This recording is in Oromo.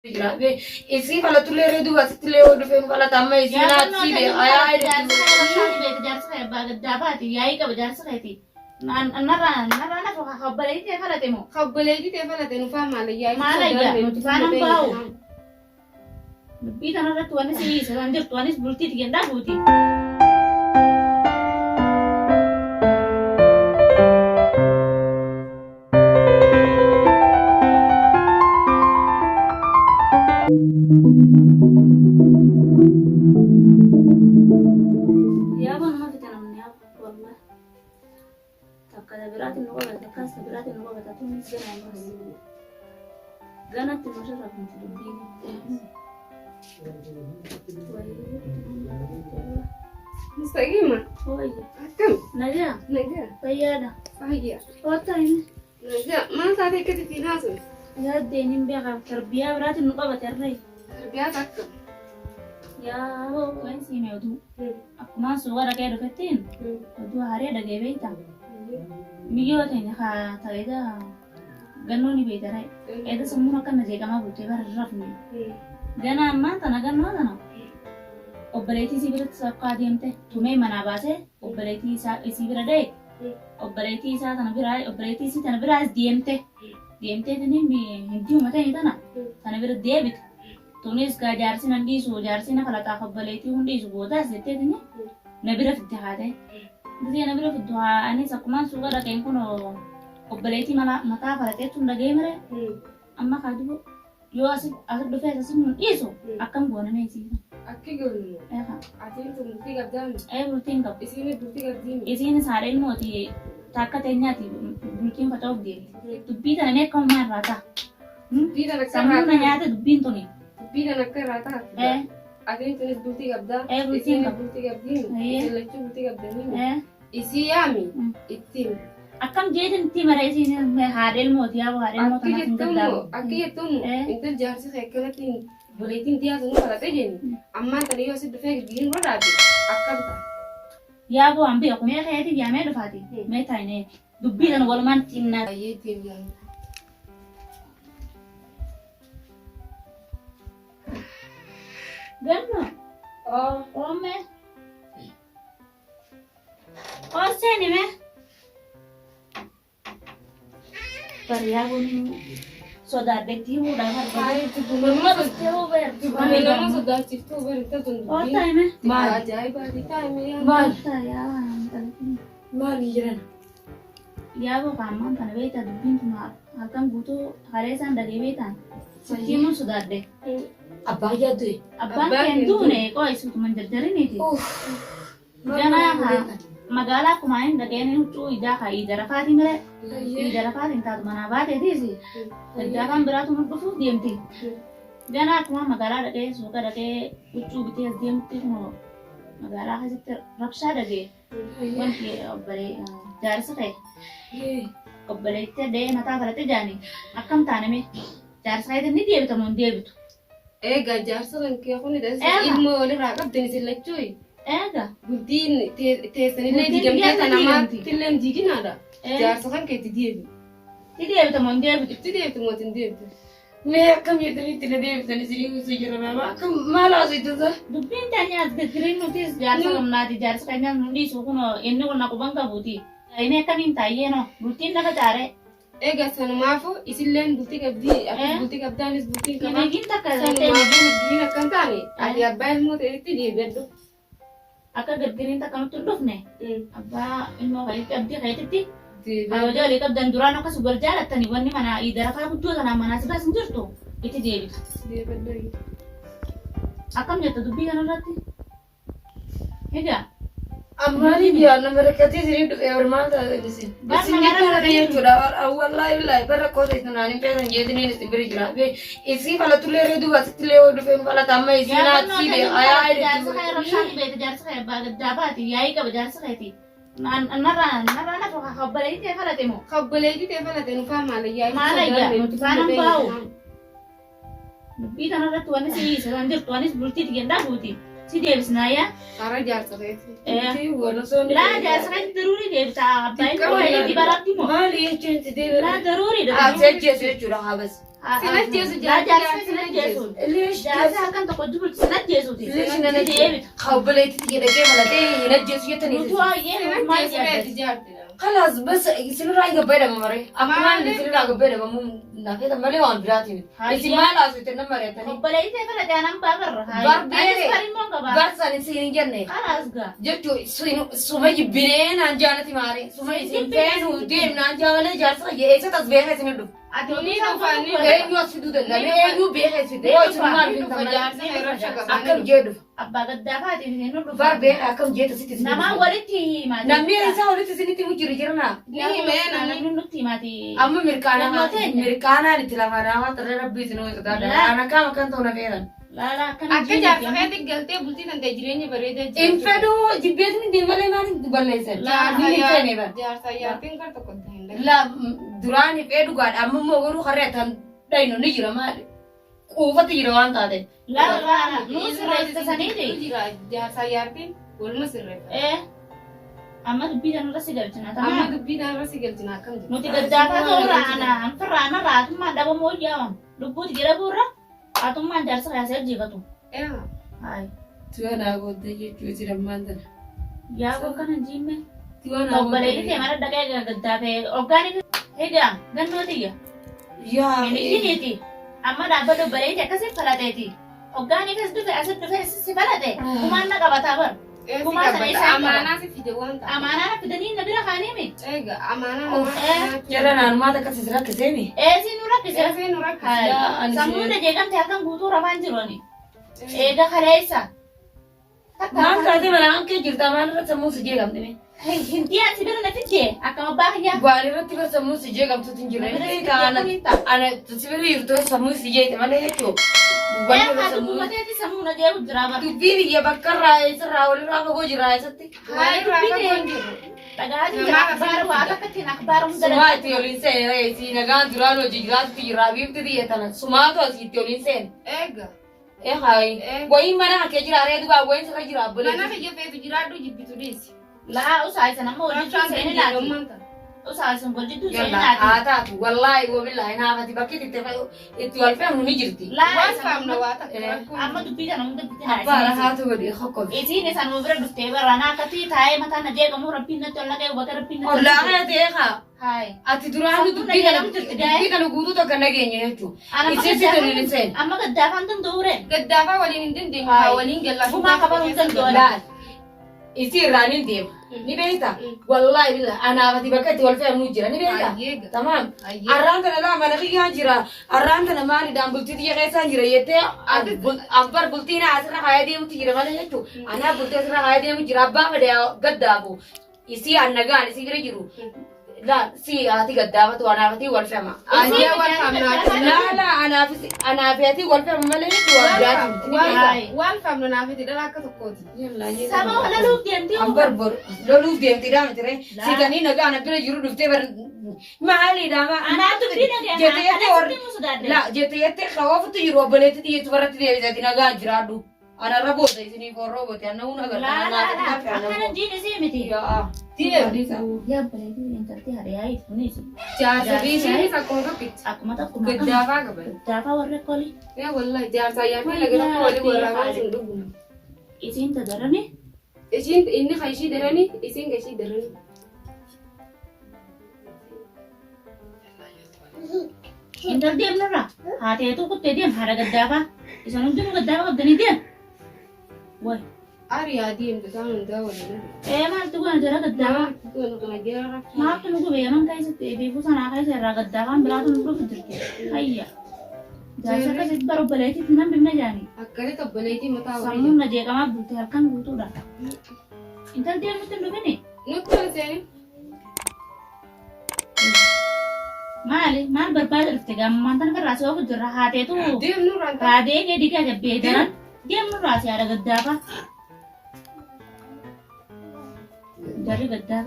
Jira. Isii falatullee reedu asittillee yoo dhufee nu falata amma isii naatti sii beeka. Ayaa Jaarsa kee rabshaati beeka jaarsa kee abbaa gaddaa baati yaa'ii qaba jaarsa keeti. Narraa narraa nafu kabbalee ta'e falate moo? Kabboleetii ta'e falate nufaa maalayyaa. Maalayyaa nuti faana hin baa'u. Dubbii kanarratti wanni si hiisan jirtu anis bultii tiyyan dhabuuti. Yaaba nama fita namni yaaba wallahi. Takka ta biraatiin nu qabata takkaas ta biraatiin nu qabata tunis gana ammas. Ganatti nu sharafamti dubbiin. Mustaqima. Wayya. Akkam? Nagaa. Nagaa. Fayyaadha. Fayyaa. Oottaa himi. Nagaa. Maal taatee akkatti ittiin haasofne? Yaaddeen hin beekaa tarbiyaa biraatiin nu qabate harree. Tarbiyaa takka. Yaa waan siime oduu. Akkumaan suuqa dhaqee dhufettiin oduu haree dhagee beekta. Miyyoo teenya haa ta'eedha. Gannoo ni beekta ree. Eeda sammuun akka na jeeqamaa bultee bara rafne. Gana ammaa tana gannoo tana obboleettii isii biratti sakkaa deemte tumee manaa baasee obboleettii isaa isii bira dha'e obboleettii isaa tana biraa obboleettii isii tana biraas deemte deemtee tini hindiuma ta'e tana tana bira deebite tunis gaa jaarsi nan dhiisu jaarsi na falaxaaf obboleettii hun dhiisu boodaas jettee tini na bira fidde haatee gisee na bira fiddu haa anis akkumaan suuqa dhaqeen kun obboleettii mataa falaxeetu dhagee mare amma kaa dubu yoo asi asi dhufee asi nun dhiisu akkam goona mee isiin Akki goonu. eeha Atiin tun bultii qabdaami. ee bultiin qabu Isiin bultii qabdiimi. isiin haadha ilmooti takka teenyaati bultiin faca'uuf deemti dubbii tana mee akkamumaa irraa ta'a Dubbii tana akka sammuu na irraa nyaata dubbiin tuni Dubbii tana akka irraa ta'a. ee Atiin tunis bultii qabdaa. Ee, bultii Isiin qaba. bultii qabdiimi. Ayyee. Isin lachuu bultii qabdanii. ee Isii yaami. Mm. Ittiin. Akkam jeetin itti mara isiin haadha ilmooti yaa haadha ilmoo Akki tanaaf hin jettumu gargaaru akki jettumu Ee. intal jaarsi kee akkanatti obboleettiin tiyaa sun falaxee jenni ammaan tana yoo si dhufee girgiriin dura dhaabe akkam ta'a. Yaa boo an beeku mee keeti yaamee dhufaati mee taa'inee dubbii tana walumaan xinnaa Baay'ee ittiin yaamna. Ganno oomme Oosseeni mee Bariyaa kun sodaadhetti himuudhaaf argatu. Morma dhuftee hoo Dubbii nama sodaachiftuu bari intal tun dubbii. Oottaa hime. Maal? Ajaa'ibaati taa'ime yaa. Maal? Oottaa yaa waan Maal jiran? Yaa boo ammaan kana beektaa dubbiin tun halkan guutuu haree isaan dhagee beektaan. Sitti himuun sodaadhe. Abbaa yaaddu. Abbaan Abbaan keen keen duune qo'isuutu man jarjariniiti. Ganaa haa magaalaa akkuma hin dhageen huccuu ijaa haa ija rafaatii mire ija rafaatiin taatu manaa baateetiis daddafaan biraatu nu dhufuuf deemti. Ganaa akkuma magaalaa dhaqee suuqa dhaqee huccuu bitee as deemutti kunoo magaalaa keessatti rabshaa dhagee wanti obbolee jaarsa ta'e obboleetti dhahee mataa falaxe jaani akkam taane mee jaarsa keetiin ni deebita moo hin deebitu? Egaa jaarsa kan kee kun Eega. ilmoo walirraa qabdan isin lachuu Eega. bultiin teessanillee Bultiin diigamtee biyya tana diigamti. maattillee hin diiginaadha. Ee. Jaarsa kan keetti deebi. Ni deebita moo hin deebitu? Itti deebtu moo hin deebtu? Mee akkam jettanii itti na deebisanii isinii ibsuu jira nama akkam maal haasoftu sa? Dubbiin teenye as girgiriin nutis jaarsa qabnaati jaarsa keenya nu dhiisu kun inni kun quban qabuuti. Inni akkamiin taayyee no bultiin lafa caaree. Egaa sanumaafu isilleen bultii qabdii atis Ee. bultii qabdaanis bultii qabaa. Hiriigiin takka Sanumaafu girgiriin akka hin taane ati abbaa ilmoo ta'etti deebi'adhu. akka girgiriin takka nutti hin dhufne abbaa ilmoo keetti abdii keetitti Deebi'adhu. kabajaa walii qabdan duraan akkas wal jaalattanii wanni mana darafaa guddoo tanaan manaa si baasin jirtu itti deebita. Deebi'adhu. Akkam jetta dubbii kanarratti? Egaa Ammaanii biyyaa nama rakkatee isinii dhufee hor maal taate isin? Bar Isin nama jechuun rakkatee jechuudha. Wallaahi billaahi bara rakkoo ta'e sanaan hin feetan jeetiniin isin bira jira. Isii falatullee reedu asittillee yoo dhufee nu falata amma isii naatti sii beeka. Ayaa jaarsa kee rabshaati beekta jaarsa kee abbaa gaddaa baati yaa'ii qaba jaarsa keeti. Narraa narraa nafu obboleettii ta'e falate moo? Kabboleetii ta'e falate nufaa maalayyaa. Maalayyaa nuti faana hin baa'u. Dubbii kanarratti wanni si hiisan jirtu anis bultii tiyyan dhabuuti. Si deebisnaa yaa? Karaa jaarsa keeti. Laa jaarsa keetti daruurii deebisa abbaa ilmoo keetti baraatti moo? Maali jechuun si deebi'a? Laa daruurii Ati ajjeesu jechuudha habas. Sin ajjeesu Laa jaarsi jaarsa jaarsi sin ajjeesu. Leesh Jaarsa halkan tokko jibultu sin ajjeesuuti. Leesh nan Deebita. Obboleettii jedhee malatee hin ajjeesu jettanii. Nuti waa'ee Sin maal ajjeesu yaadda? reeti jaarti. Kalaas bas isinirraa hin gabbaadhama maree. Akkumaan Maaliif? isinirraa gabbaadhama naafeeta malee waan biraati miti. Isin maal haasofte nama mari'atanii. Obboleettii fedha jaanan baabarra. Barbeere. Anis karimmoon qabaa. Barsan isin hin jenne. Kalaas gaa. Jechuun suma jibbinee naan jaalati maaree. Suma isin feenu deemnaan jaamalee jaarsa eessatti as beekee isin dhufu. Ati Ni oduu dhufa, ni isaan Eenyu as fiduu danda'a? Eenyu beekee isin fide? Yoo isin maal Ni dhufa fintan malee. jaarsa irra qabaa. Akkam jee dhufa. Abbaa gaddaa faatiin isin dhufa. Bar beekee akkam jeeta sitti isin Namaa dhufa. walitti himaati. Namni isaa walitti isinitti himu jiru jirna. Ni himee Namni namni. nutti himaati. Amma mirkaanaa Naannoo teenya. mirkaanaan itti lafa namaa xirree rabbii isin hojjetaa Laa. Ana akkam akkan ta'u na feeran. Laala akkana Akka jaarsa keetti galtee bultii tantee jireenya bareedaa Hin jiraachuu. fedhuu jibbeetni deemalee maal balleessan? Inni hin feene bara. Jaarsa jaartiin kan tokko hin danda'u. La duraan fee dhugaadha amma immoo garuu harree tan dhaynu ni jira maali? Quufatti jira waan taate. Laala laala nuu sirreessita saniiti. Jira jaarsa jaartiin waluma sirreeffata. Ee amma dubbii kanarra si galchina Amma tamaa. dubbii kanarra si galchina akkam jirtu? Nuti gaddaafaa ta'urra ana anfirra anarra hatummaan dhabamuu hojjaawan lubbuuti jedhamuurra hatummaan jaarsa kaasee ajjeefatu. Ee. Hayi. Tiwa naa goote jechuu isin ammaan tana. Yaa kun kana jiimme. Tiwa naa Obboleettii ta'e mana dhaqee gaddaafee hoggaan egaa gannoo tiyya. Yaa. Ishiniiti amma dhaabbata obboleettii akkasii falateeti. Hoggaan ifes dhufe asit dhufe si falate kumaan na qabataa bar. Ee si Kumaa sana qabata. isaan qaba. Amaanaa si fide waan ta'a. Amaanaa na fidanii na bira kaaniimi. Eega amaanaa Of. namaa. Jala naanumaata akkas isin rakkiseemi. Eesii nu rakkise. Eesii nu rakkise. Hayi. Yaa, ani Sammuun si- na jeeqamte halkan guutuu rafaan jiru ani. Eega kaleessa. Maal taate mana hankee jirta maal irratti sammuu si jeeqamte mee? Hinti asi bira na fidde akkam abbaa kiyyaa. Waan irratti bar sammuu si jeeqamtuutu hin jirre. Ana si bira jirtu sammuu si jeeqe malee jechuun. Ee haa dubbumateeti sammuu na jeequ jira bara. Dubbii biyya bakka irraa eessarraa walirraa fagoo jira eessatti. Walirraa fagoo hin jirru. Dhagaatiin jira akbaara waa akka ittiin akbaara hunda Sumaa itti oliin seene si nagaan duraan hojii jiraatu jira biifti xiyya tana sumaatu asii itti oliin seene. Eega. Ee haayi. Eh. Wayiin mana hakkee jira aree dubaa wayiin sirra jira Mana abboleetti. kiyya feetu jiraadhu jibbitu dhiisi. Laa usaa isan amma wal jidduu Rakkoo seeni hin laati. ammaan tana. Usaa isan wal jidduu seeni Yalla laati. haa taatu wallaahi wabillaahi naafati bakki itti wal fe'amu ni jirti. Laa Waan isan faamna waa takka Eh. rakkoon. amma dubbii kana hunda bitti Abbaa naa haatu godhi hokkofi. Isiin isan bira dhuftee barraanaa akkatti taa'ee mataa na jeeqamu rabbiin natti ol naqee hubata rabbiin natti ol Ollaa naqee. kana ta'ee haa. Hayi. Ati duraan dubbii kana dubbii kana guutuu tokko nageenya jechuudha. Ana amma Isiin sitti oliin seene. amma gaddaafaan danda'uure. Gaddaafaa waliin hin dandeenyu. Hayi. Haa waliin gallaa. Gumaa qaban hin danda'u. Laal. Isii irraa ni deema. Ni beekta? Wallaahi billah anaafati bakka itti wal fe'amu jira. Ni beekta? Ayyeega. Tamaam. Ayyee. Arraan kana laa mana kiyyaan jira. Arraan kana maaliidhaan bultii xiyya keessaan jira jettee abbar bultii naa asirra kaayee deemutti jira malee jechuudha. Anaa bultii asirra kaayee deemu jira. Abbaa fedhe gaddaafu. Isii annagaan isii bira jiru. Laal si haati gaddaafatu anaafati wal fe'ama. Ayyee wal faamna. Laala anaafi ati wal fe'ama malee jechuudha waan biraati miti. Ni beekta? Waan faamna naafiti dhala akka tokkooti. Saba walaluuf deemtee Ambar bor loluuf deemti daa miti ree. Sitanii nagaa ana bira jiru dhuftee bar maaliidha ma Anaa dubbii dhaga'e jette jettee warri kanatti musudaadde. la jette jettee kawaafutti jiru obboleetti xiyyeessu barratti deebisati nagaa jiraadhu. Ana irra booda isiniif horroo goote ana huna Laa laa laa akkana jiin isii miti. Yaa. Deem. Yaa obboleettii intalti hariyaa kunis Jaarsa fi isheenis akkuma tokkitti. akkuma tokkuma Gaddaafaa qaban. gaddaafaa warra koli Yaa wallahi jaarsa jaartiin laga tokko walii waraabaa sun dhuguma. isiin tadarani Ishiin inni kan ishii daranii isiin kan ishii daranii. intal deemnurra haateetu kuttee deem haadha gaddaafaa isan hundinuu gaddaafa qabdanii deem. Way Ariyaa deemtu isaan hundaa waliin. ee maaltu goona jara gaddaafaa Nama kana jara maaltu nu gube yaman keessatti beekuu sanaa keessa irraa gaddaafaan biraatu nu dhufu jirti. Hayya jaarsa akkasitti bara obboleettiitti nan bimna jaanii. Akkasitti obboleettii mataa walii. Sammuun na jeeqamaa bulte halkan guutuudha. Intal deemnutti hin dhufini. Nutti ol seeni. Maali maal barbaada dhufte gaammaan tan irraa si oofu jirra haateetu Deemnu ranta. raadee kee digaa jabbee daran deemnu irraa si haadha gaddaafa. Jarri gaddaafa